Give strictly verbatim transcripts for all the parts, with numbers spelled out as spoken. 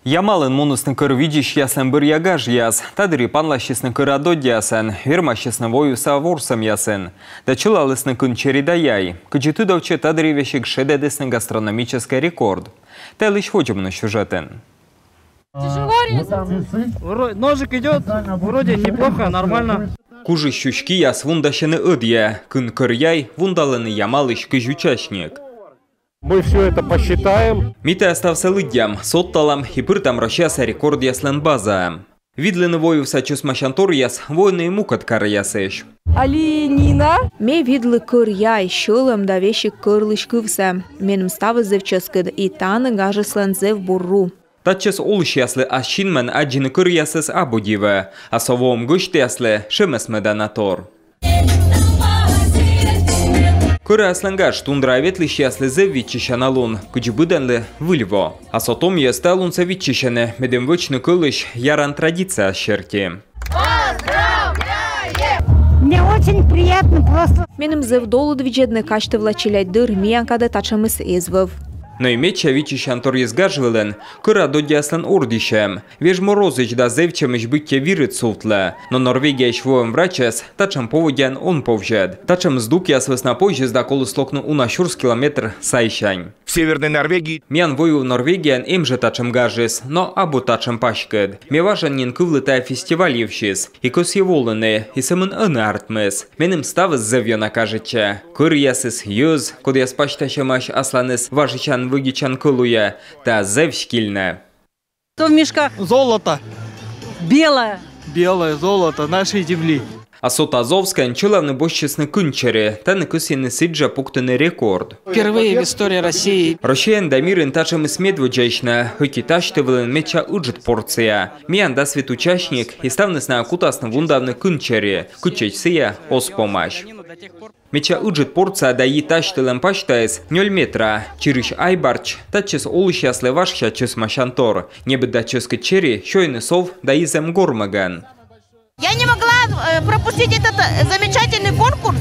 Ямалын мунісны кӧр видзысьяслӧн бӧръя гажъяс. Та дырйи панласисны кӧра доддьясӧн, вермасисны войвывса ворсӧмъясын да чылалісны кын чери да яй. Кыдзи тыдовтчӧ, та дырйи весиг шедӧдісны гастрономическӧй рекорд. Та йылысь водзӧ миян сюжетын. Тяжело резать. Вро-, ножик идёт, вроде неплохо, нормально. Кужысь сюсь кияс вундасьӧны ӧдйӧ. Кын кӧр яй вундалӧны Ямалысь кызь участник. Мы всё это посчитаем. Ми тайӧ ставсӧ лыддям, содталам и пыртам Россияса рекордъяслӧн базаӧ. Видлыны войвывса чӧсмасянторъяс воӧны и мукӧд каръясысь. Али Нина. Ме видлі кӧр яй, сьӧлӧм да весиг кӧрлысь кывсӧ. Меным ставыс зэв чӧскыд, и тані гажыслӧн зэв бур ру. Татчӧс олысьяслы ас синмӧн аддзыны кӧръясӧс абу дивӧ, а со воӧм гӧсьтъяслы шемӧсмӧдана тор. Кӧраяслӧн гаж тундраӧ ветлысьяслы зэв виччысяна лун, кыдзи быдӧнлы Выль во. А со том йӧз та лунсӧ виччысьӧны, медым вӧчны кӧлысь яран традицияяс серти. Мне очень приятно просто. Меным зэв долыд видзӧдны казьтывла челядьдыр, миян кадӧ татшӧмыс эз вӧв. Но и медся виччысянторйыс гаж вылын — кӧра доддьяслӧн ордйысьӧм. Веж морозысь да зэвтчӧмысь быттьӧ вирыд сувтлӧ. Но Норвегияысь воӧм врачӧс татшӧм поводдяӧн он повзьӧд. Татшӧм здукъяс вӧсна позис да коліс локны уна сюрс километр сайсянь. В Северной Норвегии. Миян войвыв Норвегияын эм жӧ татшӧм гажыс, но абу татшӧм паськыд. Ме важӧн нин кывлі тайӧ фестиваль йывсьыс. И кӧсйи волыны, и сӧмын ӧні артмис. Меным ставыс зэв ёна кажитчӧ. Кӧръясыс, йӧз, кодъяс пасьтасьӧмаӧсь асланыс важысян-вӧдитчан кӧлуйӧ, та зэв стильнӧ. Что в мешках? Золото. Белое. Белое золото нашей земли. А со Тазовскӧйын чылавны босьтчисны кын чери, тані кӧсйӧны сідзжӧ пуктыны рекорд. Впервые в истории России. Россияын да мирын татшӧмыс медводдзаысь на, ӧти тасьті вылын медся ыджыд порция. Миян дас вит участник, и ставныс найӧ кутасны вундавны кын чери, кытчӧдз сійӧ оз помась. Медся ыджыд порция да йи тасьтылӧм пасьтаыс нёль метра. Чирысь айбарч — татчӧс олысьяслы важся чӧсмасянтор. Небыд да чӧскыд чери сёйӧны сов да изӧм гормӧгӧн. Я не могла, э, пропустить этот, э, замечательный конкурс,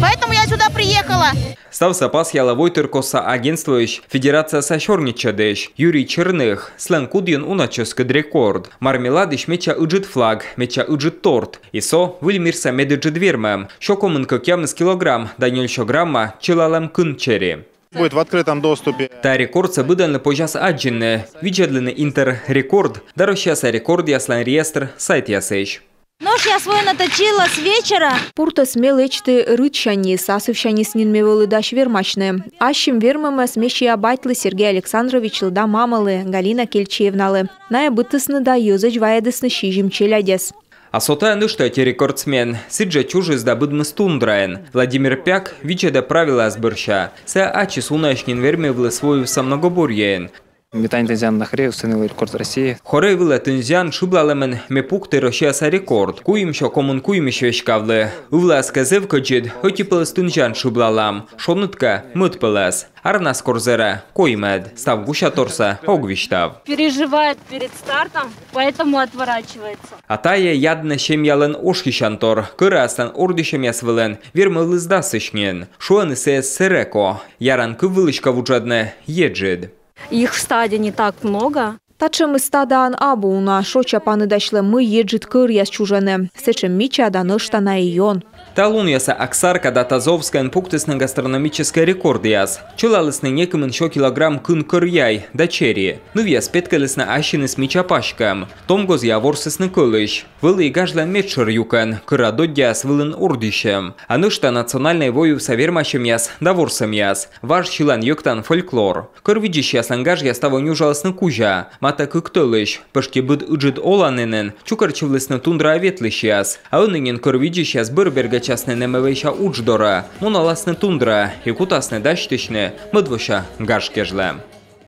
поэтому я сюда приехала. Ставсӧ пасъялӧ войтыркостса агентствоысь федерацияса сёрнитчӧдысь Юрий Черных. Сылӧн кудйын уна чӧскыд рекорд. Мармеладысь медся ыджыд флаг, медся ыджыд торт. И со выль мирса медыджыд вермӧм: сё комын кӧкъямыс килограмм да нёль сё грамма чылалӧм кын чери. Будет в открытом доступе. Та рекордсӧ быдӧнлы позяс аддзыны, видзӧдлыны Интеррекорд да Россияса рекордъяслӧн реестр сайтъясысь. Нож я свой наточила с вечера. Пуртӧс ме лэчті рытсяньыс, асывсяньыс нин ме вӧлі дась вермасьны. Ассьым вермӧмӧс ме сиа батьлы Сергей Александровичлы да мамӧлы Галина Кельчиевналы. Найӧ быдтісны да йӧзӧдз вайӧдісны сизим челядьӧс. А со тайӧ нӧшта ӧти рекордсмен. Сідзжӧ чужис да быдмис тундраын. Владимир Пяк видзӧдӧ правилаяс бӧрся. Сійӧ ачыс унаысь нин вермывліс войвывса многоборьеын. Метание тынзяна на хоре установил рекорд России. Хорӧй вылӧ тынзян шыблалӧмын ме пукті Россияса рекорд. Куимсё комын куимысь веськавлі. Ывлаас кӧ зэв кӧдзыд, ӧти пӧлӧс тынзян шыблалам. Шоныд кӧ — мӧд пӧлӧс. Арнас кор зэрӧ — коймӧд. Став гусяторсӧ ог висьтав. Переживает перед стартом, поэтому отворачивается. А тайӧ Яднӧ семьялӧн ошйысянтор. Кӧраяслӧн ордйысьӧмъяс вылын вермывліс дасысь нин. Шуӧны сійӧс сэреко. Яран кыв вылысь кӧ вуджӧдны, еджыд. Их в стаде не так много. Татшӧмыс стадаын абу уна, шоча паныдасьлӧ, мый еджыд кӧръяс чужӧны. Сэтшӧм мича да нӧшта на и ён. Та лунъясӧ Аксарка да Тазовскӧйын пуктісны гастрономическӧй рекордъяс. Чылалісны некымын сё килограмм кын кӧр яй да чери. Нывъяс петкӧдлісны ассьыныс мича паськӧм. Том гозъя ворсісны кӧлысь. Вӧлі и гажлӧн медшӧр юкӧн, кӧра доддьяс вылын ордйысьӧм. А нӧшта национальнӧй войвывса вермасьӧмъяс да ворсӧмъяс. Важ сьылан-йӧктан фольклор. Кӧр видзысьяслӧн гажъяс таво нюжалісны кузя. Матӧ кык тӧлысь, пӧшти быд ыджыд оланінын, чукӧртчывлісны тундраӧ ветлысьяс. А ӧні нин кӧр видзысьяс бӧр бергӧдчасны нэмӧвӧйся удж дорӧ, муналасны тундраӧ и кутасны дасьтысьны мӧдвося гаж кежлӧ.